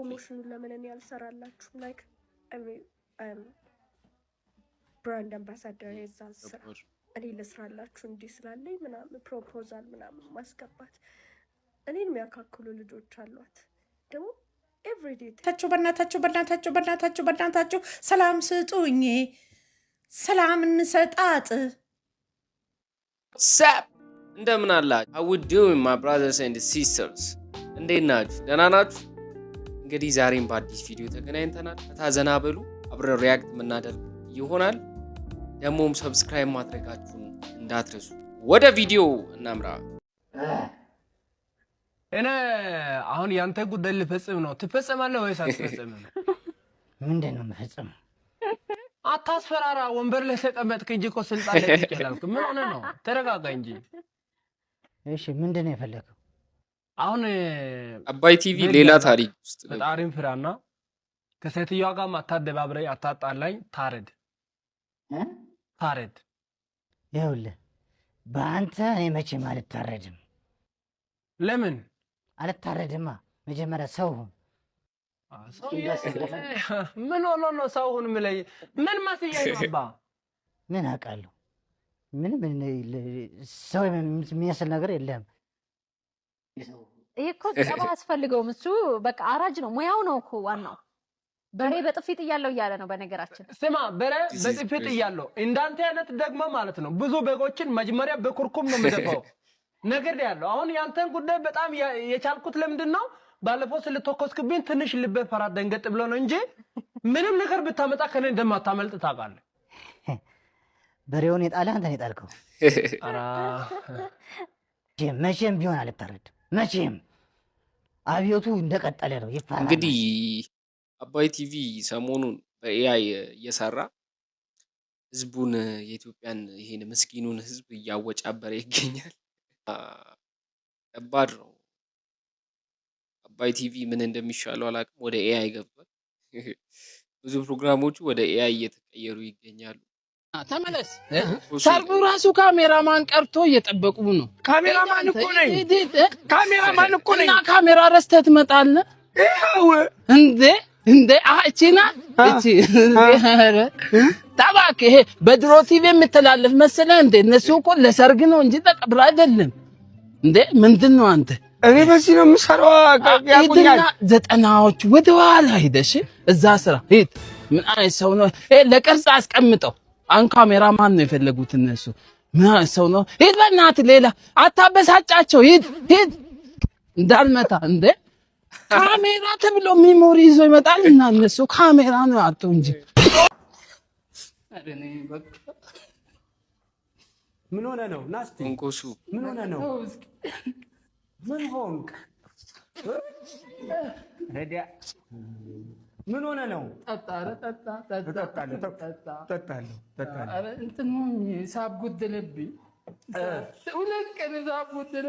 Promotion ኑን ለምን እኔ አልሰራላችሁም? Like brand ambassador የዛን ስራ እኔ ልስራላችሁ እንዲህ ስላለኝ ምናምን proposal ምናምን ማስገባት። እኔን የሚያካክሉ ልጆች አሏት ደግሞ everyday ታቸው በእናታቸው በእናታቸው በእናታቸው በእናታቸው ሰላም ስጡኝ፣ ሰላም እንሰጣጥ። Sup፣ እንደምን አላችሁ? How we doing, my brothers and sisters? እንዴት ናችሁ? ደህና ናችሁ? እንግዲህ ዛሬም በአዲስ ቪዲዮ ተገናኝተናል። ፈታ ዘና በሉ፣ አብረን react የምናደርግ ይሆናል። ደግሞም subscribe ማድረጋችሁን እንዳትረሱ። ወደ ቪዲዮ እናምራ። እኔ አሁን ያንተ ጉዳይ ልፈጽም ነው። ትፈጽማለህ ወይስ አትፈጽምም? ምንድን ነው የምፈጽመው? አታስፈራራ። ወንበር ላይ ተቀመጥክ እንጂ እኮ ስልጣን ላይ ቁጭ አላልክም። ምን ሆነህ ነው? ተረጋጋ እንጂ። እሺ፣ ምንድን ነው የፈለገው? አሁን አባይ ቲቪ ሌላ ታሪክ ውስጥ ፈጣሪን ፍራና ከሴትዮዋ ጋር አታደባብረኝ፣ አታጣላኝ። ታረድ ታረድ። ይኸውልህ፣ በአንተ እኔ መቼም አልታረድም። ለምን? አልታረድማ። መጀመሪያ ሰው ሁን። ምን ሆኖ ነው ሰው ሁን የምለኝ? ምን መስዬ ነው አባ? ምን አውቃለሁ? ምንም ሰው የሚመስል ነገር የለም። ይሄ እኮ ጸባ አያስፈልገውም። እሱ በቃ አራጅ ነው፣ ሙያው ነው እኮ ዋናው። በሬ በጥፊ ጥያለሁ እያለ ነው። በነገራችን ስማ፣ በሬ በጥፊ ጥያለሁ። እንዳንተ አይነት ደግሞ ማለት ነው ብዙ በጎችን መጀመሪያ በኩርኩም ነው የምደፋው። ነገር ያለው አሁን ያንተን ጉዳይ በጣም የቻልኩት ለምንድን ነው? ባለፈው ስለተኮስክብኝ ትንሽ ልቤ ፈራ ደንገጥ ብሎ ነው እንጂ ምንም ነገር ብታመጣ ከኔ እንደማታመልጥ ታውቃለህ። በሬውን የጣለ አንተ የጣልከው። መቼም ቢሆን አልታረድም። መቼም አብዮቱ እንደቀጠለ ነው። ይፋ እንግዲህ አባይ ቲቪ ሰሞኑን በ AI እየሰራ ህዝቡን፣ የኢትዮጵያን ይሄን ምስኪኑን ህዝብ እያወጫበረ ይገኛል። ከባድ ነው። አባይ ቲቪ ምን እንደሚሻለው አላውቅም። ወደ AI ገብቷል። ብዙ ፕሮግራሞቹ ወደ AI እየተቀየሩ ይገኛሉ። ተመለስ። ሰርጉ ራሱ ካሜራማን ቀርቶ እየጠበቁ ነው። ካሜራማን እኮ ነኝ። ካሜራማን እኮ ነኝ። እና ካሜራ ረስተህ ትመጣለህ። ይኸው። እንዴ እንዴ፣ እቺ ናት እቺ። እባክህ፣ ይሄ በድሮ ቲቪ የሚተላለፍ መሰለህ እንዴ? እነሱ እኮ ለሰርግ ነው እንጂ ለቀብር አይደለም። እንዴ፣ ምንድን ነው አንተ? እኔ በዚህ ነው የምሰራው። ሂድና 90ዎቹ ወደ ኋላ ሂደሽ እዛ ስራ ሂድ። ምን አይነት ሰው ነው? ለቅርጽ አስቀምጠው። አሁን ካሜራማን ነው የፈለጉት እነሱ። ምን አይነት ሰው ነው? ሂድ በእናትህ፣ ሌላ አታበሳጫቸው። ሂድ ሂድ፣ እንዳልመታ። እንዴ፣ ካሜራ ተብሎ memory ይዞ ይመጣል እና እነሱ ካሜራ ነው ያጡ እንጂ። ምን ሆነ ነው ናስቲ? እንኮሱ። ምን ሆነ ነው? ምን ሆንክ? ረዲያ፣ ምን ሆነ ነው? ጠጣ ጠጣ። ጠጣለሁ ጠጣለሁ። እንትን ሂሳብ ጎደለብኝ። 2 ቀን ሂሳብ ጎደለ።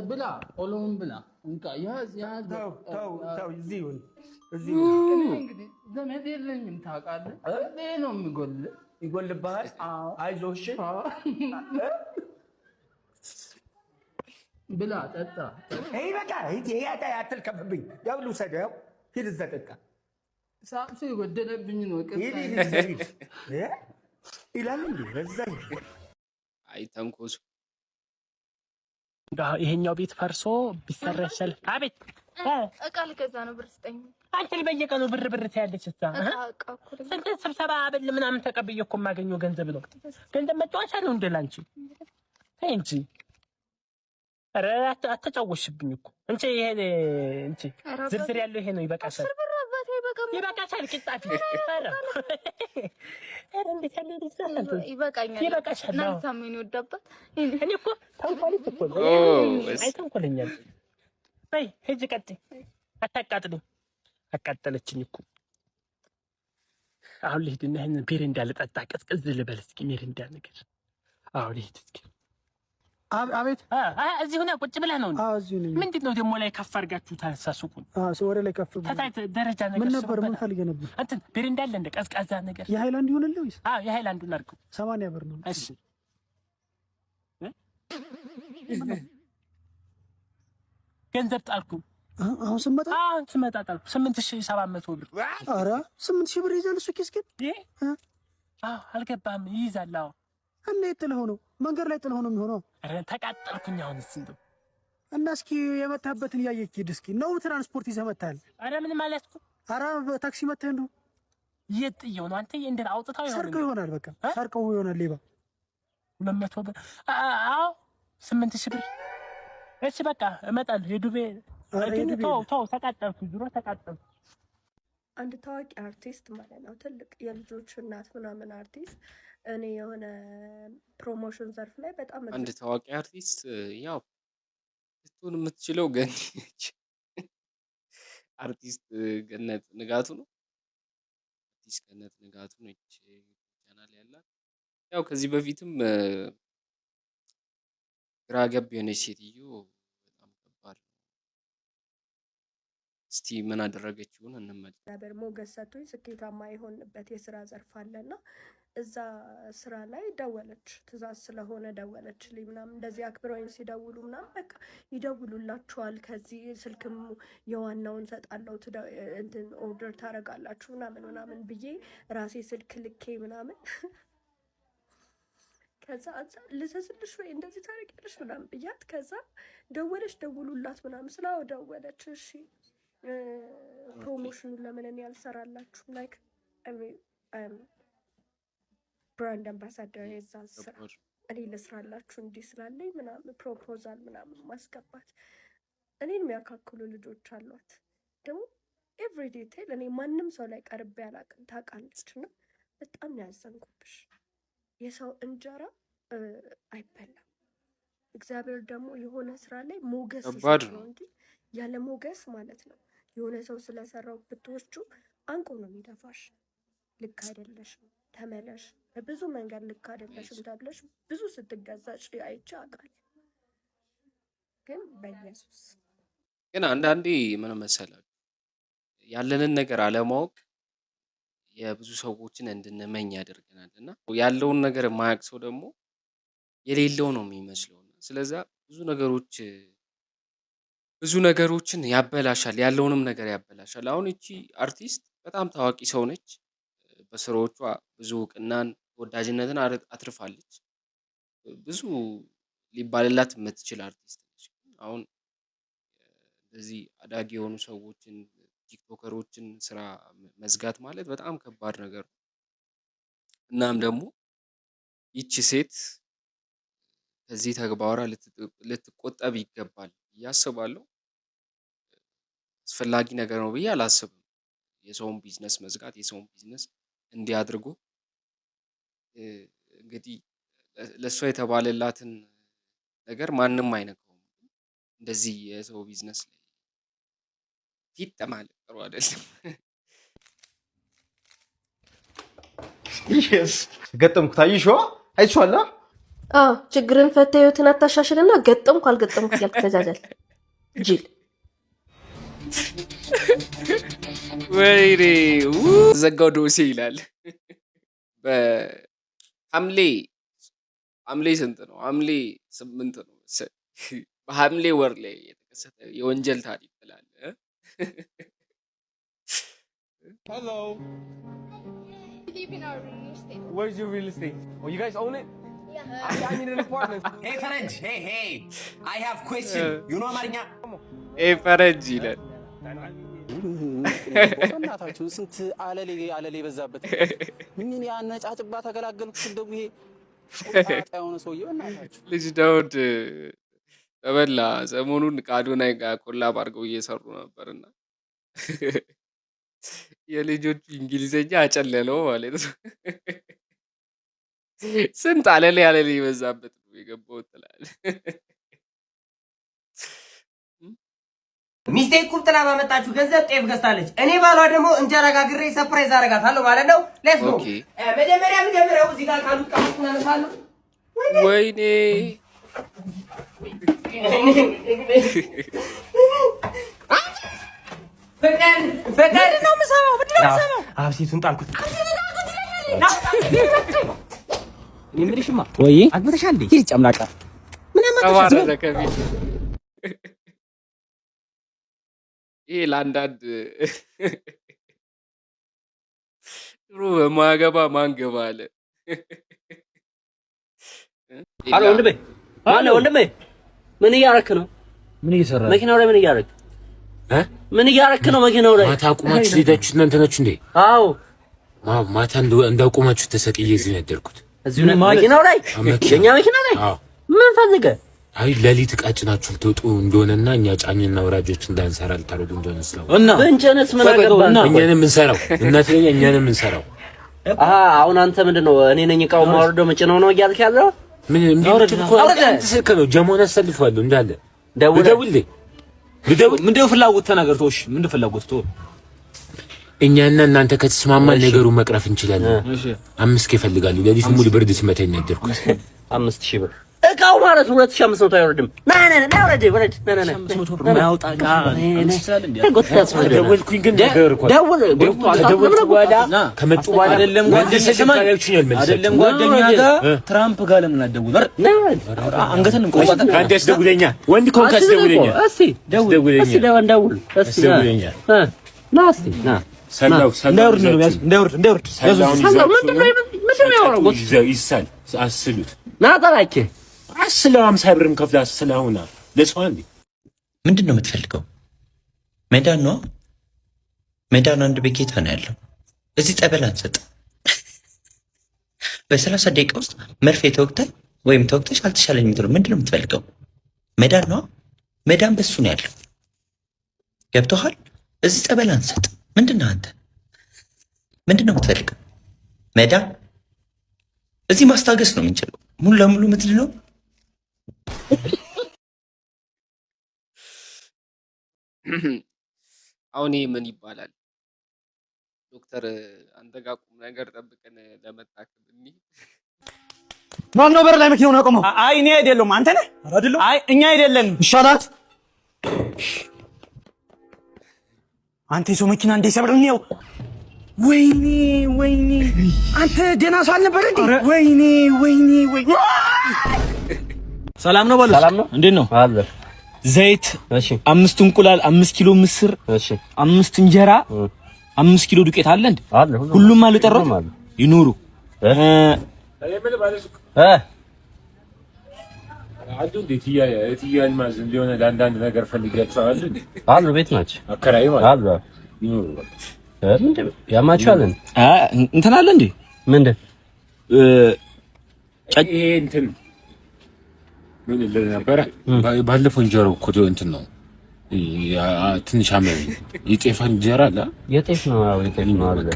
ብላ፣ ቆሎውን ብላ። እንካ ያዝ ያዝ። ተው ተው ተው፣ እዚህ ይሁን እዚህ። እንግዲህ ዘመድ የለኝም ታውቃለህ። እኔ ነው የሚጎል ይጎልብሃል። አይዞህ እሺ። ብላ ጠጣ። ይበቃል። አትልከፍብኝ። ያው ልውሰደው። ያው ሂድ እዛ ጠጣ። ሳምሱ የጎደለብኝ ነው። ሂድ ሂድ ይላል እንዴ በዛ። አይ ተንኮሱ። ይሄኛው ቤት ፈርሶ ቢሰራ ይሻላል። አቤት። እቃ ልገዛ ነው፣ ብር ስጠኝ። አንቺ በየቀኑ ብር ብር ትያለሽ። እሷ ስንት ስብሰባ አበል ምናምን ተቀብዬ እኮ የማገኘው ገንዘብ ነው። ገንዘብ መጫወቻ ነው እንደ ላንቺ? ተይ እንጂ። ኧረ አተጫወትሽብኝ እኮ። እንቺ ይሄ እንቺ ዝርዝር ያለው ይሄ ነው። ይበቃሻል፣ ይበቃሻል። ቅጣፊ ኧረ ኧረ እንዴት ያለ ልጅ ናት! ይበቃኛል። ይበቃሻል። እኔ እኮ ተንኮሊት እኮ ነው። አይ ተንኮለኛ። በይ ሂጂ፣ ቀጥይ። አታቃጥልኝ። አቃጠለችኝ እኮ። አሁን ልሂድና ይሄንን ሚሪንዳ ልጠጣ፣ ቀዝቀዝ ልበል እስኪ ሚሪንዳ ነገር። አዎ ልሂድ እስኪ። አቤት። እዚህ ሆነህ ቁጭ ብለህ ነው? አዎ እዚሁ ነኝ። ምንድን ነው ደግሞ ላይ ከፍ አድርጋችሁ ታሳስቁን? ወደ ላይ ከፍ ደረጃ ነገር ምን ነበር? ምን ፈልገህ ነበር? እንትን ሚሪንዳ አለ እንደ ቀዝቃዛ ነገር። የሃይላንድ ይሆንልህ ወይስ? አዎ የሃይላንዱን አድርገው። 80 ብር ነው። እሺ። ገንዘብ ጣልኩ። አሁን ስመጣ አሁን ስመጣ ጣልኩ። 8700 ብር። ኧረ 8000 ብር ይዛል እሱ ኪስ ግን? አዎ፣ አልገባህም? ይይዛል። አዎ። እና የት ጥለኸው ነው? መንገድ ላይ ጥለኸው ነው የሚሆነው። ኧረ ተቃጠልኩኝ። አሁንስ እንደው እና እስኪ የመታበትን እያየህ ሂድ እስኪ። ነው ትራንስፖርት ይዘህ መጥተሃል? ኧረ ምንም አልያዝኩም። ኧረ በታክሲ መጥተህ እንደው የት ጥየው ነው አንተ? እንዴት አውጥታው ይሆናል? ሰርቀው ይሆናል። በቃ ሰርቀው ይሆናል ሌባ። 200 ብር። አዎ፣ 8000 ብር። እሺ በቃ እመጣለሁ። የዱቤ ግን ተው ተው፣ ተቃጠልኩ፣ ድሮ ተቃጠልኩ። አንድ ታዋቂ አርቲስት ማለት ነው፣ ትልቅ የልጆች እናት ምናምን አርቲስት፣ እኔ የሆነ promotion ዘርፍ ላይ በጣም አንድ ታዋቂ አርቲስት ያው ልትሆን የምትችለው ገኒ ነች። አርቲስት ገነት ንጋቱ ነው። አርቲስት ገነት ንጋቱ ነች ቻናል ያላት። ያው ከዚህ በፊትም ግራ ገብ የሆነች ሴትዮ በጣም ከባድ ነው። እስቲ ምን አደረገችውን እንመልከት። እግዚአብሔር ሞገስ ሰጥቶኝ ስኬታማ የሆንበት የስራ ዘርፍ አለና እዛ ስራ ላይ ደወለች። ትእዛዝ ስለሆነ ደወለችልኝ ምናምን፣ እንደዚህ አክብረውኝ ሲደውሉ ምናምን በቃ ይደውሉላችኋል። ከዚህ ስልክም የዋናውን ሰጣለው፣ እንትን order ታደርጋላችሁ ምናምን ምናምን ብዬ ራሴ ስልክ ልኬ ምናምን፣ ከዛ ልዘዝልሽ ወይ እንደዚህ ታደርጊያለሽ ምናምን ብያት፣ ከዛ ደወለች። ደውሉላት ምናምን ስላው ደወለች። እሺ promotion ኑን ለምን እኔ አልሰራላችሁም? Like brand ambassador የዛ ስራ እኔ ልስራላችሁ እንዲህ ስላለኝ ምናምን proposal ምናምን ማስገባት። እኔን የሚያካክሉ ልጆች አሏት። ደግሞ every detail እኔ ማንም ሰው ላይ ቀርቤ አላውቅም፣ ታውቃለች። እና በጣም ነው ያዘንኩብሽ። የሰው እንጀራ አይበላም። እግዚአብሔር ደግሞ የሆነ ስራ ላይ ሞገስ ከባድ ሲሰጥ ነው ነው። እንጂ ያለ ሞገስ ማለት ነው የሆነ ሰው ስለሰራው ብትወስጁ አንቆ ነው የሚደፋሽ። ልክ አይደለሽም፣ ተመለሽ፣ በብዙ መንገድ ልክ አይደለሽም ተብለሽ ብዙ ስትገዛጭ አይቼ አውቃለሁ። ግን በኢየሱስ ግን አንዳንዴ ምን መሰላችሁ፣ ያለንን ነገር አለማወቅ የብዙ ሰዎችን እንድንመኝ ያደርገናል። እና ያለውን ነገር የማያውቅ ሰው ደግሞ የሌለው ነው የሚመስለው። እና ስለዛ ብዙ ነገሮችን ያበላሻል፣ ያለውንም ነገር ያበላሻል። አሁን ይቺ አርቲስት በጣም ታዋቂ ሰው ነች። በስራዎቿ ብዙ እውቅናን ተወዳጅነትን አትርፋለች። ብዙ ሊባልላት የምትችል አርቲስት ነች። አሁን እንደዚህ አዳጊ የሆኑ ሰዎችን ቲክቶከሮችን ስራ መዝጋት ማለት በጣም ከባድ ነገር ነው። እናም ደግሞ ይቺ ሴት ከዚህ ተግባሯ ልትቆጠብ ይገባል ብዬ አስባለሁ። አስፈላጊ ነገር ነው ብዬ አላስብም። የሰውን ቢዝነስ መዝጋት፣ የሰውን ቢዝነስ እንዲህ አድርጎ እንግዲህ ለእሷ የተባለላትን ነገር ማንም አይነካውም። እንደዚህ የሰው ቢዝነስ ላይ ፊት ማለት ጥሩ አይደለም። ገጠምኩት። አየሽዋ? አይቼዋለሁ። አዎ፣ ችግርን ፈተህ ህይወትን አታሻሽልና ገጠምኩ አልገጠምኩ እያልክ ተጃጃል ጅል። ወይኔ ዘጋው ዶሴ ይላል። በሐምሌ ሐምሌ ስንት ነው? ሐምሌ 8 ነው መሰለኝ። በሐምሌ ወር ላይ የተከሰተ የወንጀል ታሪክ ትላለህ። Hello. We live in our real estate. Where's your real estate? Oh, you guys own it? Yeah. I need an apartment. Hey ፈረንጅ፣ hey hey, I have question. You know አማርኛ? ኤ ፈረንጅ ይላል። እናታችሁ ስንት አለሌ አለሌ የበዛበት ምን ያነጫጭባ ተገላገልኩ ስል ደግሞ ይሄ ሾጣጣ የሆነ ሰውዬ በእናታችሁ። ልጅ ዳውድ ተበላ። ሰሞኑን ከአዶናይ ጋር collab አድርገው እየሰሩ ነበርና የልጆቹ እንግሊዘኛ አጨለለው ማለት ነው። ስንት አለሌ አለሌ የበዛበት ነው የገባው ትላለህ። ሚስቴ ቁብ ጥላ ባመጣችሁ ገንዘብ ጤፍ ገዝታለች። እኔ ባሏ ደግሞ እንጀራ ጋግሬ surprise አደርጋታለሁ ማለት ነው። Let's go። መጀመሪያ የምጀምረው እዚህ ጋር ካሉት እቃዎች እናነሳለሁ። ወይኔ። ፍቅር ፍቅር፣ ምንድን ነው የምሰማው? ምንድን ነው የምሰማው? አብሴቱን ጣልኩት። እኔ የምልሽማ ወይ አግብተሻል እንዴ? ሂድ ጨምላቃ። ምን አመጣሽ? ተባረረ ከቤት። ይሄ ለአንዳንድ ድሮ በማያገባ ማን ገባ አለ። አሎ ወንድሜ፣ ማነው ወንድሜ? ምን እያረክ ነው? ምን እየሰራ መኪናው ላይ ምን እያረክ ምን እያረክ ነው? መኪናው ላይ ማታ አቁማችሁ ሄዳችሁ እናንተ ናችሁ እንዴ? አዎ ማታ እንዳቆማችሁ ተሰቅዬ እዚህ ነው ያደርኩት። እዚሁ ነው መኪናው ላይ፣ የኛ መኪና ላይ። ምን ፈልገህ? አይ ሌሊት ዕቃ ጭናችሁ ልትወጡ እንደሆነና እኛ ጫኝና ወራጆች እንዳንሰራ ልታደርጉ እንደሆነ ስላወቅሁ እና ብንጭንስ ምን አገባን? እኛንም የምንሰራው እናት ለኛ እኛንም የምንሰራው። አሃ አሁን አንተ ምንድን ነው እኔ ነኝ እቃው ማወርደው መጭነው ነው እያልክ ያለው? ምን እንዴ ስልክ ነው ጀሞን አሰልፈዋለሁ እንዳለ ደውልልኝ። ልደውል ምንድነው ፍላጎት ተናገር። ተወሽ ምንድነው ፍላጎት ተወው። እኛና እናንተ ከተስማማን ነገሩን መቅረፍ እንችላለን። 5K እፈልጋለሁ። ሌሊት ሙሉ ብርድ ሲመታኝ ነው ያደርኩት። 5000 ብር እቃው ማለት 2500 አይወርድም። ና ና ና ውረድ ውረድ። ና ና ና የማያወጣ እቃ ደወልኩኝ ግን ከደወልኩ በኋላ ከመጡ በኋላ አይደለም ጓደኛ ጋር ትራምፕ ጋር ለምን አትደውልም? አንገትን እንቆርጣለን። አንተ አስደውለኛ፣ ወንድ ከሆንክ አስደውለኛ። እስቲ ደውል፣ እስቲ ደውል፣ እስቲ ና እስቲ ና ሰላው እንዳይወርድ ነው እንዳይወርድ፣ እንዳይወርድ ሰላው ምንድን ነው የሚያወራው? ይሳል አስሉት ና ጠራኬ አስለው 50 ብርም ከፍላ አስለውና ለሰው አንዴ ምንድን ነው የምትፈልገው? ሜዳን ነው ሜዳን አንድ ቤኬታ ነው ያለው። እዚህ ጸበል አንሰጥ። በ30 ደቂቃ ውስጥ መርፌ ተወግተህ ወይም ተወግተሽ አልተሻለኝ የምትለው ምንድን ነው የምትፈልገው? ሜዳን ነው ሜዳን በሱ ነው ያለው። ገብቶሃል? እዚህ ጸበል አንሰጥ። ምንድን ነው አንተ ምንድን ነው የምትፈልገው? ሜዳን እዚህ ማስታገስ ነው የምንችለው። ሙሉ ለሙሉ ምትል ነው። አሁን ይሄ ምን ይባላል? ዶክተር አንተ ጋር ቁም ነገር ጠብቀን ለመታከም እንሂድ። ማነው በር ላይ መኪናውን ያቆመው? አይ እኔ አይደለሁም። አንተ ነህ? አይ እኛ አይደለንም። ይሻላል። አንተ የሰው መኪና እንደ ሰብር ነው። ወይኔ ወይኔ! አንተ ደህና ሰው አልነበረ እንዴ? ወይኔ ወይኔ ወይኔ! ሰላም ነው ባሉት። ሰላም ነው። እንዴት ነው? አለ ዘይት፣ 5 እንቁላል፣ 5 ኪሎ ምስር፣ 5 እንጀራ፣ 5 ኪሎ ዱቄት አለ እንዴ? አለ። ሁሉም አለ። ጠራው ይኑሩ። አሉ እንዴ? እትዬ አልማዝ እንደሆነ ለአንዳንድ ነገር ፈልጊያቸው አሉ እንዴ? አሉ ቤት ናቸው። አከራዩ ማለት አሉ ይኑሩ። በቃ ምንድን ነው ያማችኋል? እንትን አለ እንዴ? ምንድን ይሄ እንትን ምን ልልህ ነበረ? ባለፈው እንጀራው እኮ እንትን ነው ትንሽ አመመኝ። የጤፍ እንጀራ አለ። የጤፍ ነው። አዎ የጤፍ ነው አለ።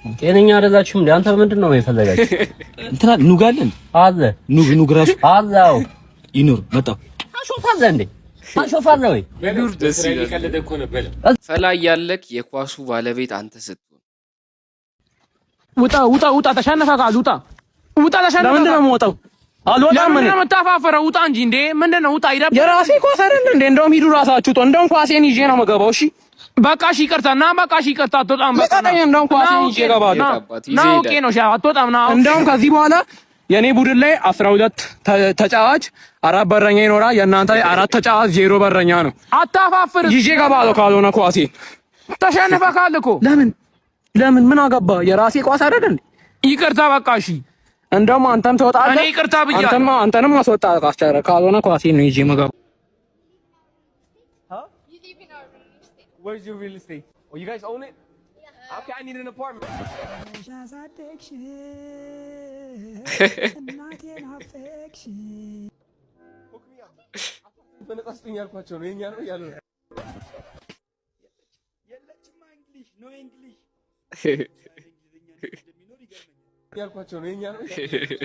ጤነኛ አይደላችሁም እንዴ? አንተ ምንድን ነው የፈለጋችሁ? እንትን አለ ኑግ አለ እንዴ? አለ ኑግ ራሱ አለ። አዎ ይኑር። መጣሁ። ታሾፋለህ እንዴ? ታሾፋለህ ወይ? ይኑር። ደስ ይላል። የቀለደ እኮ ነበረ። ፈላ እያለክ የኳሱ ባለቤት አንተ ስትሆን ውጣ ውጣ ውጣ! ተሸነፈ ውጣ ውጣ! ተሸነፈ። ለምንድን ነው የምወጣው? አልወጣም። ለምንድን ነው የምታፋፈረው? ውጣ እንጂ እንዴ! ምንድን ነው ውጣ? ይደብራል። የራሴ ኳስ አይደል እንዴ? እንደውም ሂዱ ራሳችሁ። እንደውም ኳሴን ይዤ ነው የምገባው። እሺ በቃ እሺ፣ ይቅርታ ና። በቃ እሺ፣ ይቅርታ። አትወጣም። በቃ ልቀቀኝ። እንደውም ኳሴን ይዤ እገባለሁ። ና፣ አውቄ ነው። እሺ፣ አትወጣም። ና። እንደውም ከዚህ በኋላ የኔ ቡድን ላይ 12 ተጫዋች 4 በረኛ ይኖራል። የእናንተ ላይ 4 ተጫዋች 0 በረኛ ነው። አታፋፍር። ይዤ እገባለሁ ካልሆነ ኳሴን። ተሸንፈካል እኮ። ለምን ለምን? ምን አገባ? የራሴ ኳስ አይደል እንዴ? ይቅርታ በቃ እሺ። እንደውም አንተም ትወጣለህ። እኔ ይቅርታ ብያለሁ። አንተም አንተንም አስወጣ ካስቻለ፣ ካልሆነ ኳሴን ነው ይዤ የምገባው። Where's your real estate? Oh, you guys own it? Yeah. Okay, I need an apartment. በነፃ ስጡኝ ያልኳቸው ነው የኛ ነው እያሉ ነው። ያልኳቸው ነው የኛ ነው እያሉ ነው።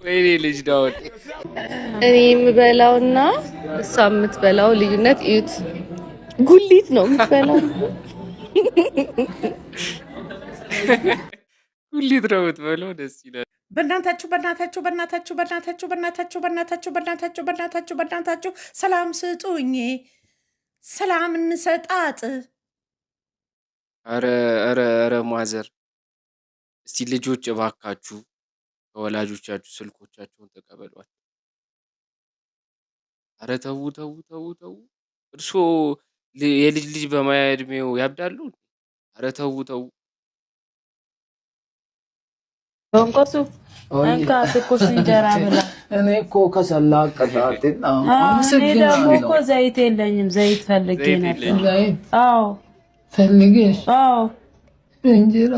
ወይኔ ልጅ ዳውድ እኔ የምበላውና እሷ የምትበላው ልዩነት እዩት። ጉሊት ነው የምትበላው። ጉሊት ነው የምትበላው። ደስ ይላል። በእናታችሁ በእናታችሁ በእናታችሁ በእናታችሁ በእናታችሁ በእናታችሁ በእናታችሁ በእናታችሁ በእናታችሁ ሰላም ስጡኝ፣ ሰላም እንሰጣጥ። ኧረ ኧረ ኧረ mother፣ እስቲ ልጆች እባካችሁ ከወላጆቻችሁ ስልኮቻቸውን ተቀበሏቸው። ኧረ ተው ተው ተው ተው። እርስዎ የልጅ ልጅ በማያ እድሜው ያብዳሉ? ኧረ ተው ተው። በንቆሱ እንካ ትኩስ እንጀራ ብላ። እኔ እኮ ከሰላ ቀጣጤና እኔ ደግሞ እኮ ዘይት የለኝም፣ ዘይት ፈልጌ ነበር። ዘይት? አዎ። ፈልገሽ? አዎ። እንጀራ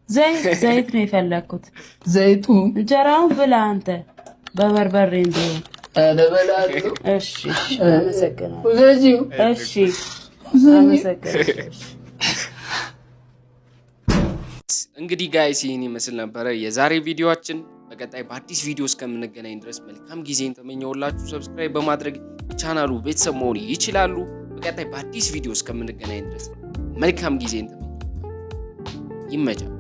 ዘይት ዘይት ነው የፈለግኩት። ዘይቱ እንጀራውን ብላ አንተ በበርበሬ ቢሆን። ኧረ እበላለሁ። እሺ፣ እሺ፣ አመሰግናለሁ። ውሰጂው። እሺ፣ አመሰግናለሁ። እንግዲህ guys ይህን ይመስል ነበረ የዛሬ ቪዲዮአችን። በቀጣይ በአዲስ ቪዲዮ እስከምንገናኝ ድረስ መልካም ጊዜን ተመኘውላችሁ። Subscribe በማድረግ ቻናሉ ቤተሰብ መሆን ይችላሉ። በቀጣይ በአዲስ ቪዲዮ እስከምንገናኝ ድረስ መልካም ጊዜን ተመኘውላችሁ። ይመቻል።